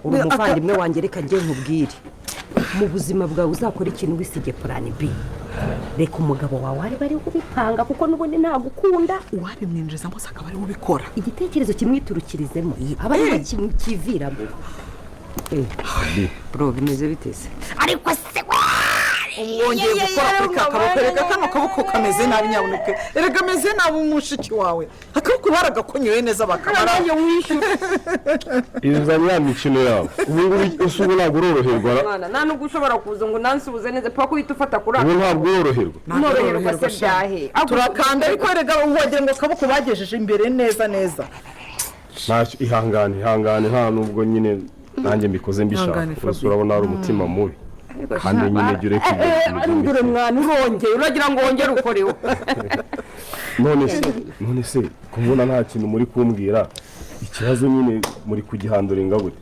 Uri umuvandimwe wanjye, reka njye nkubwire, mu buzima bwawe uzakora ikintu wisige plan B. Reka umugabo wawe ari bari kubipanga, kuko n'ubundi ntagukunda. Uwabimwinjizamo se akaba ariwe ubikora. Igitekerezo kimwiturukirizemo, aba ariwe kiviramo. Bro, bimeze biteze? Ariko se Wongeye gukora kuri ka kaboko. Reka, kano kaboko kameze nabi nyabuneke. Erega ameze nabi umushiki wawe, akaboko baragakonyoye neza bakamara. Nanjye wishyura. Izanye ya mikino yawe ubu ngubu. Ese ubu ntabwo uroroherwa ra? Mwana, nta nubwo ushobora kuza ngo unansuhuze neza, paka uhita ufata kuri Ubu ntabwo uroroherwa. Noroherwa se byahe? Turakanda, ariko erega wagira ngo akaboko bagejeje imbere neza neza. Ntacyo, ihangane, ihangane. Nta nubwo nyine nanjye mbikoze mbishaka. Ihangane, Gusa Fabi. urabona hari umutima mubi, kandi nyine jya ureka ibyo bintu Dore by'imikino. mwana, urongeye uragira ngo wongere ukoreho. None se kubona nta kintu muri kumbwira, ikibazo nyine muri kugihanduringa gute?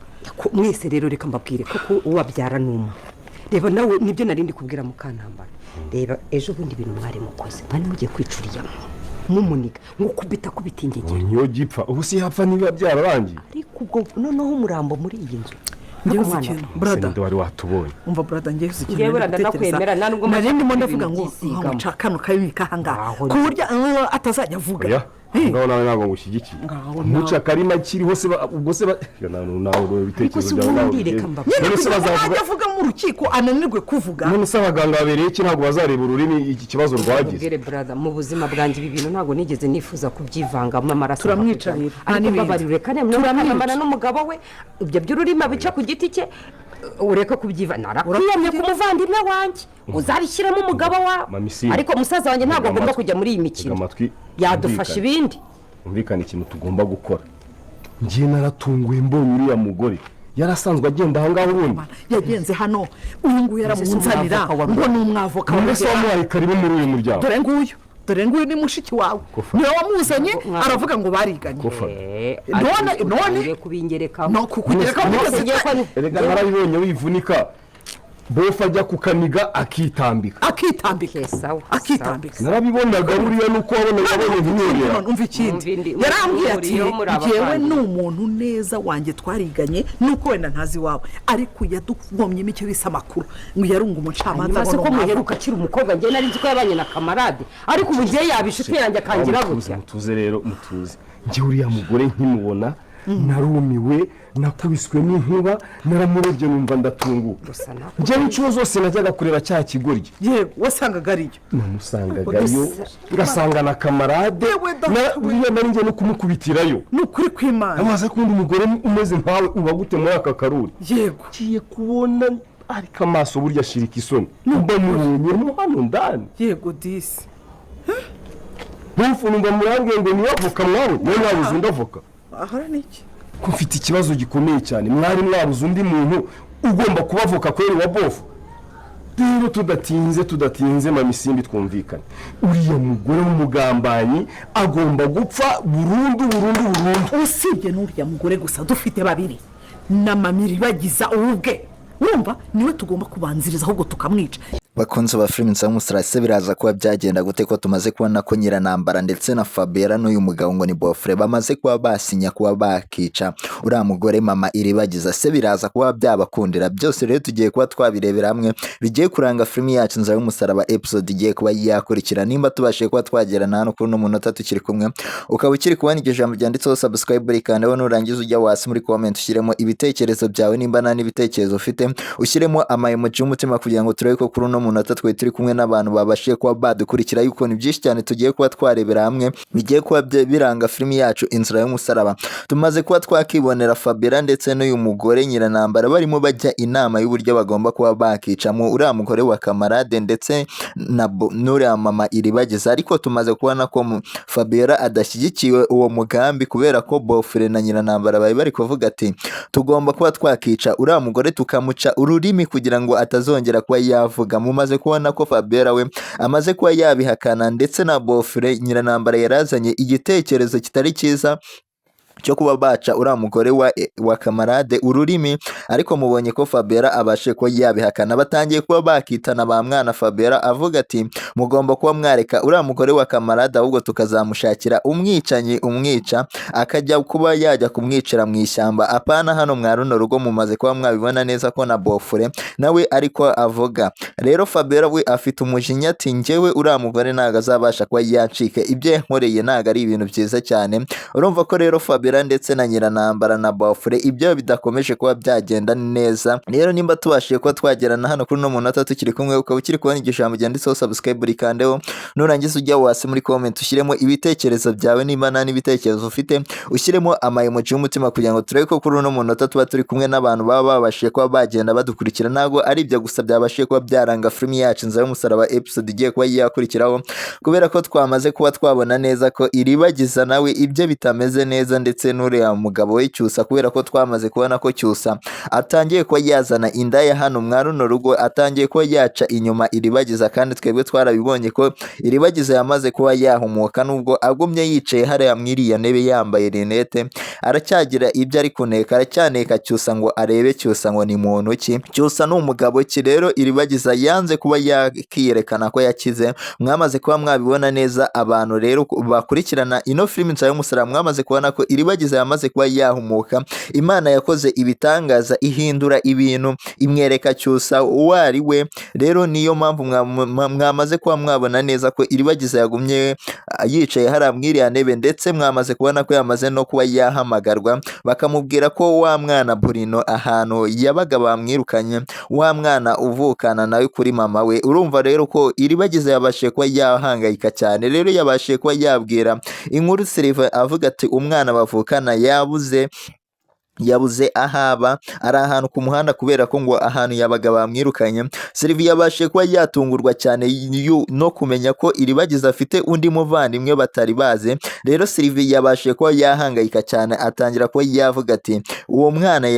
Mwese rero, reka mbabwire, kuko uwabyara ni umwe. Reba nawe, nibyo nari ndi kubwira Mukantambara. Reba ejo bundi ibintu mwari mukoze, mwari mugiye kwica uriya muntu mumuniga ngo kubita kubita ingegera. Niyo gipfa, ubu si yapfa niba byararangiye. Ariko ubwo noneho umurambo muri iyi nzu. Ngewe Ariko uzi mwana, ikintu, brother? Ninde wari watubonye? Umva brother, ngewe uzi ikintu Ngewe nari brother, gutekereza? ndakwemera, nta nubwo Nari maze ndimo kugira ndavuga ibintu ngo byisigamo. nkamuca kano karimi kahangaha Aho ku buryo atazajya avuga. Oya, ngaho nawe ntabwo ngushyigikiye. Ngaho Muca nawe. akarima kiriho se ubwo se Ya, nawe Ariko ibitekerezo se byawe nawe ubundi reka bigeze. mbabwire. None se bazavuga Najya avuga mu rukiko ananirwe kuvuga. None se abaganga babereye iki? Ntabwo bazareba ururimi iki kibazo rwagize? Ubwire brother, mu buzima bwanjye ibi bintu ntabwo nigeze nifuza kubyivangamo amaraso. Turamwica akakujyamo. rero, nta Ariko n'ibindi. mbabarira, reka nemwe n'umugabo we, ibyo by'ururimi abica ku giti cye, ureke kubyiva. Narakwiyamye ku muvandimwe wanjye, uzabishyiremo umugabo wawe. Mama Isimbi. Ariko musaza wanjye ntabwo Tega agomba amatwi. kujya muri iyi Tega mikino. amatwi. Yadufasha Humvikane. ibindi. Humvikane, ikintu tugomba gukora, ngiye naratunguwe mbonye uriya mugore yari asanzwe agenda ahangaha ubundi. Yagenze hano, uyu nguyu yaramunzanira Umwavoka wa ngo ni umwavoka wa None se Rugera. wamuhaye karibu muri uyu muryango? Dore nguyu, dore nguyu ni mushiki wawe. Kofa. Niwe wamuzanye. Mwavoka. Aravuga ngo bariganye. Kofa. None Ugiye kubingerekaho. No kukugerekaho. None se Erega narabibonye wivunika, bofu ajya kukaniga akitambika. Akitambika. Okay, sawa, Akitambika. Narabibonaga buriya, nuko wabona yabonye ntinyongera. None umva ikindi. Umva indi- Yarambwiye ati umuriyeho muri ngewe abavandimwe. ni umuntu neza wanjye, twariganye, nuko wenda ntazi iwawe, ariko yaduvomyemo icyo bise amakuru ngo yarunga umucamanza. Hanyuma se ngo ko ni umwavoka. muheruka akiri umukobwa, njye nari nzi ko yabanye na kamarade, ariko ubu ngiye yaba inshuti yanjye akangira Mutuze, gutya. Mutuze rero, mutuze. Njye uriya mugore nkimubona narumiwe, nakubiswe n'inkuba, naramurebye numva ndatunguwe. Gusa nako- Njyewe inshuro zose najyaga kureba cya kigoryi, Yego, wasangaga ariyo. namusangagayo, Gusa- ngasanga na kamarade. Yewe data we. Buriya nari ngiye no kumukubitirayo. Ni ukuri kw'Imana. Amaze kubona umugore umeze nkawe uba gute muri aka karuri? Ngiye kubona, ariko amaso burya ashirika isoni, mba mubonyemo hano ndani. Yego disi. Ntufu, numva murambwiye ngo niwe avoka mwawe, niwe mwabuze undi avoka? Ahora ni iki? Ko mfite ikibazo gikomeye cyane, mwari mwabuze undi muntu ugomba kuba avoka kweri wa bofu? Rero tudatinze, tudatinze, mama Isimbi, twumvikane, uriya mugore w'umugambanyi agomba gupfa burundu, burundu, burundu. Usibye n'uriya mugore gusa, dufite babiri na mamiri bagiza ubwe. Urumva niwe tugomba kubanziriza ahubwo tukamwica. Bakunzi ba filime Nsamusarasi, biraza kuba byagenda gute ko tumaze kubona ko Nyiranambara ndetse na Fabiola n'uyu mugabo ngo ni Bofre bamaze kuba basinya kuba bakica uriya mugore mama Iribagiza? Se biraza kuba byabakundira? Byose rero tugiye kuba twabirebera hamwe, bigiye kuranga filime yacu Nzira y'Umusaraba, episode igiye kuba yakurikira. Nimba tubashije kuba twagerana hano kuri uno munota tukiri kumwe, ukaba ukiri kubona iryo jambo ryanditseho subscribe, rikandaho. Nurangiza ujya hasi muri comment ushyiremo ibitekerezo byawe. Nimba nta n'ibitekerezo ufite, ushyiremo ama emoji y'umutima kugira ngo turebe ko kuri uno munota twari turi kumwe n'abantu babashije kuba badukurikira, yuko ni byinshi cyane tugiye kuba twarebera hamwe bigiye kuba biranga filimi yacu Inzira y'Umusaraba. Tumaze kuba twakibonera Fabiola ndetse n'uyu mugore Nyiranambara barimo bajya inama y'uburyo bagomba kuba bakicamo uriya mugore wa kamarade ndetse na n'uriya mama Iribagiza, ariko tumaze kubona ko Fabiola adashyigikiwe uwo mugambi, kubera ko Bofure na Nyiranambara bari bari kuvuga ati tugomba kuba twakica uriya mugore tukamuca ururimi kugira ngo atazongera kuba yavuga. Mumaze kubona ko Fabiola we amaze kuba yabihakana, ndetse na Bofure Nyiranambara yarazanye igitekerezo kitari cyiza. Cyo kuba baca uriya mugore wa kamarade ururimi, ariko mubonye ko Fabiola abashe kuba yabihakana. Batangiye kuba bakitana ba mwana. Fabiola avuga ati: "Mugomba kuba mwareka uriya mugore wa kamarade, ahubwo tukazamushakira umwicanyi umwica, akajya kuba yajya kumwicira mu ishyamba, apana hano mwa runo rugo." Mumaze kuba mwabibona neza ko na bofure nawe ariko avuga. Rero Fabiola we afite umujinya, ati: "Njyewe uriya mugore ntabwo azabasha kuba yancika, ibyo yankoreye ntabwo ari ibintu byiza cyane." Urumva ko rero Fabiola ndetse na Nyiranambara na Bofure ibyo bidakomeje kuba byagenda neza. Rero nimba tubashije kuba twagerana hano kuri uno munota tukiri kumwe, ukaba ukiri kubona iryo jambo ryanditseho subscribe, rikandeho. Nurangiza ujya hasi muri comment ushyiremo ibitekerezo byawe. Niba nta n'ibitekerezo ufite, ushyiremo ama emoji y'umutima kugira ngo turebe ko kuri uno munota tuba turi kumwe n'abantu baba babashije kuba bagenda badukurikira. Ntabwo ari ibyo gusa byabashije kuba byaranga filimi yacu Inzira y'Umusaraba episode igiye kuba yakurikiraho, kubera ko twamaze kuba twabona neza ko Iribagiza nawe ibyo bitameze neza, ndetse n'uriya mugabo we Cyusa, kubera ko twamaze kubona ko Cyusa atangiye kuba yazana indaya hano mwa runo rugo, atangiye kuba yaca inyuma Iribagiza. Kandi twebwe twarabibonye ko Iribagiza yamaze kuba yahumuka, nubwo agumye yicaye hariya mu iriya ntebe yambaye rinete, aracyagira ibyo ari kuneka, aracyaneka Cyusa ngo arebe Cyusa ngo ni muntu ki, Cyusa ni umugabo ki. Rero Iribagiza yanze kuba yakiyerekana ko yakize. Mwamaze kuba mwabibona neza, abantu rero bakurikirana ino filimi Inzira y'Umusaraba, mwamaze kubona ko Iribagiza yamaze kuba yahumuka. Imana yakoze ibitangaza, ihindura ibintu, imwereka Cyusa uwo ari we. Rero niyo mpamvu mwamaze kuba mwabona neza ko Iribagiza yagumye yicaye hariya mu iriya ntebe, ndetse mwamaze kubona ko yamaze no kuba yahamagarwa, bakamubwira ko wa mwana Burino ahantu yabaga bamwirukanye, wa mwana uvukana nawe kuri mama we. Urumva rero ko Iribagiza yabashije kuba yahangayika cyane. Rero yabashije kuba yabwira inkuru Sylvain, avuga ati: "Umwana bavukana yabuze ahaba, ari ahantu ku muhanda, kubera ko ngo ahantu yabaga bamwirukanye." Sylvie yabashije kuba yatungurwa cyane no kumenya ko Iribagiza afite undi muvandimwe batari bazi. Rero Sylvie yabashije kuba yahangayika cyane, atangira kuba yavuga ati: "Uwo mwana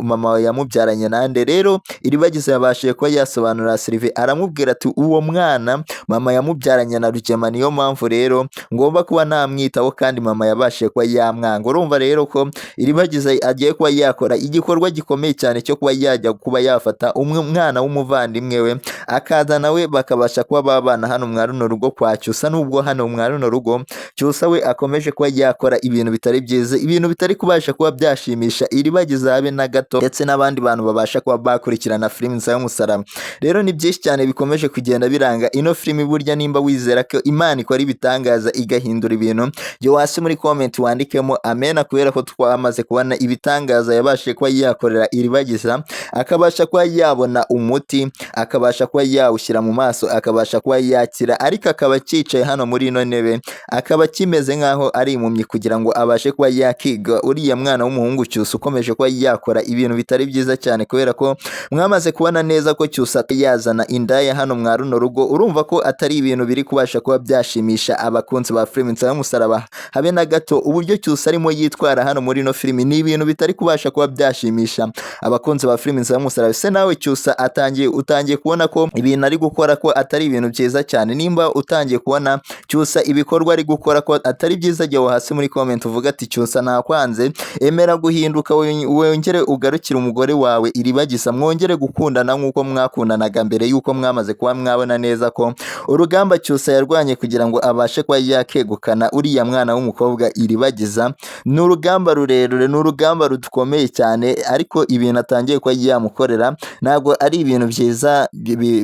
mama yamubyaranye nande?" Rero Iribagiza yabashije kuba yasobanurira Sylvie, aramubwira ati: "Uwo mwana mama yamubyaranye na Rugema, niyo mpamvu rero ngomba kuba namwitaho, kandi mama yabashije kuba yamwanga." Urumva rero ko Iribagiza agiye kuba yakora igikorwa gikomeye cyane cyo kuba yajya kuba yafata umwe mwana w'umuvandimwe we, akaza nawe bakabasha kuba babana hano mwa runo rugo kwa Cyusa, nubwo hano mwa runo rugo Cyusa we akomeje kuba yakora ibintu bitari byiza, ibintu bitari kubasha kuba byashimisha Iribagiza habe na gato, ndetse n'abandi bantu babasha kuba bakurikirana filimi Inzira y'Umusaraba. Rero ni byinshi cyane bikomeje kugenda biranga ino filimi. Burya nimba wizera ko Imana ikora ibitangaza igahindura ibintu, jya hasi muri comment wandikemo amena, kubera ko twamaze kubona ibitangaza yabashije kuba yakorera Iribagiza, akabasha kuba yabona umuti, akabasha kuba yawushyira mu maso, akabasha kuba yakira, ariko akaba acyicaye hano muri ino ntebe, akaba kimeze nk'aho ari impumyi, kugira ngo abashe kuba yakiga uriya mwana w'umuhungu Cyusa ukomeje kuba yakora ibintu bitari byiza cyane, kubera ko mwamaze kubona neza ko Cyusa yazana indaya hano mwa runo rugo. Urumva ko atari ibintu biri kubasha kuba byashimisha abakunzi ba filimi Inzira y'Umusaraba habe na gato. Uburyo Cyusa arimo yitwara hano muri ino filimi ni ibintu bitari kubasha kuba byashimisha abakunzi ba filimi Inzira y'Umusaraba. Se nawe Cyusa atangiye, utangiye kubona ko ibintu ari gukora ko atari ibintu byiza cyane? Nimba utangiye kubona Cyusa ibikorwa ari gukora ko atari byiza, jya hasi muri comment uvuga ati: "Cyusa nakwanze, emera guhinduka, wongere ugarukire umugore wawe Iribagiza, mwongere gukundana nk'uko mwakundanaga mbere y'uko mwamaze kuba mwabona neza ko urugamba Cyusa yarwanye kugira ngo abashe kuba yakegukana uriya mwana w'umukobwa Iribagiza ni urugamba rurerure, ni urugamba rukomeye cyane, ariko ibintu atangiye kuba yamukorera ntabwo ari ibintu byiza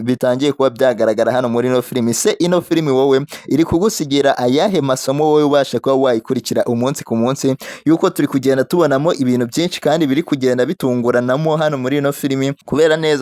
bitangiye kuba byagaragara hano muri ino filimi." Se ino filimi wowe iri kugusigira ayahe masomo, wowe ubasha kuba wayikurikira umunsi ku munsi, yuko turi kugenda tubonamo ibintu byinshi kandi biri kugenda bitunguranamo hano muri ino filimi?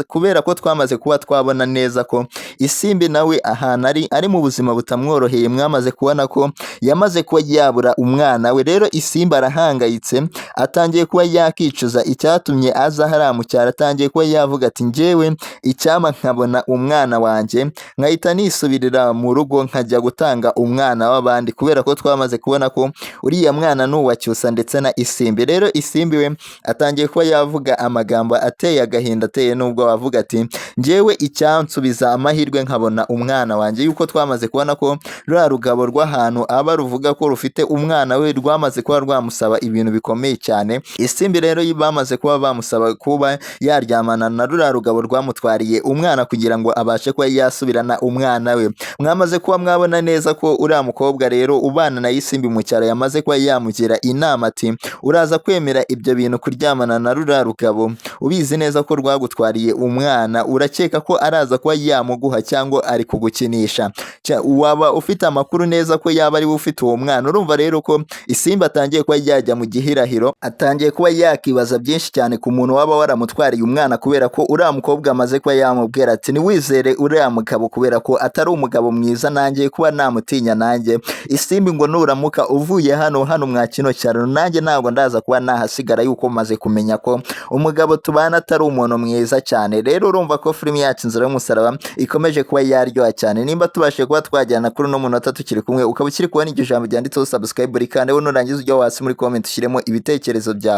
Kubera ko twamaze kuba twabona neza ko Isimbi nawe ahantu ari mu buzima butamworoheye. Mwamaze kubona ko yamaze kuba yabura umwana we. Rero Isimbi arahangayitse, atangiye kuba kuba yakicuza icyatumye aza hariya mu cyaro. Atangiye kuba yavuga ati njyewe icyampa nkabona umwana wanjye nkahita nisubirira mu rugo nkajya gutanga umwana w'abandi, kubera ko twamaze kubona ko uriya mwana ni uwa Cyusa ndetse na Isimbi. Rero Isimbi we atangiye kuba yavuga amagambo ateye agahinda, ateye n'ubwo avuga ati njyewe icyansubiza amahirwe nkabona umwana wanjye, yuko twamaze kubona ko ruriya rugabo rw'ahantu aba ruvuga ko rufite umwana we rwamaze kuba rwamusaba ibintu bikomeye cyane. Isimbi rero bamaze kuba bamusaba kuba yaryamana na ruriya rugabo rwamutwariye umwana kugira ngo abashe kuba yasubirana umwana we. Mwamaze kuba mwabona neza ko uriya mukobwa rero ubana na Isimbi mu cyaro yamaze kuba yamugira inama ati uraza kwemera ibyo bintu kuryamana na ruriya rugabo ubizi neza ko rwagutwariye umwana, urakeka ko araza kuba yamuguha cyangwa ari kugukinisha? Waba ufite amakuru neza ko yaba ari we ufite uwo mwana? Urumva rero ko Isimbi atangiye kuba yajya mu gihirahiro, atangiye kuba yakibaza byinshi cyane ku muntu waba waramutwariye umwana, kubera ko uriya mukobwa amaze kuba yamubwira ati ntiwizere uriya mugabo kubera ko atari umugabo mwiza, nanjye kuba namutinya. Nanjye Isimbi ngo nuramuka uvuye hano mwa kino cyaro nanjye ntabwo ndaza kuba nahasigara, yuko maze kumenya ko umugabo tubana atari umuntu mwiza cyane. Rero urumva ko filimi yacu Inzira y'Umusaraba ikomeje kuba yaryoha cyane. Nimba tubashije kuba twajyana kuri uno munota tukiri kumwe, ukaba ukiri kubona iryo jambo ryanditseho subscribe, kandi wowe nurangiza ujya hasi muri comment ushyiremo ibitekerezo byawe.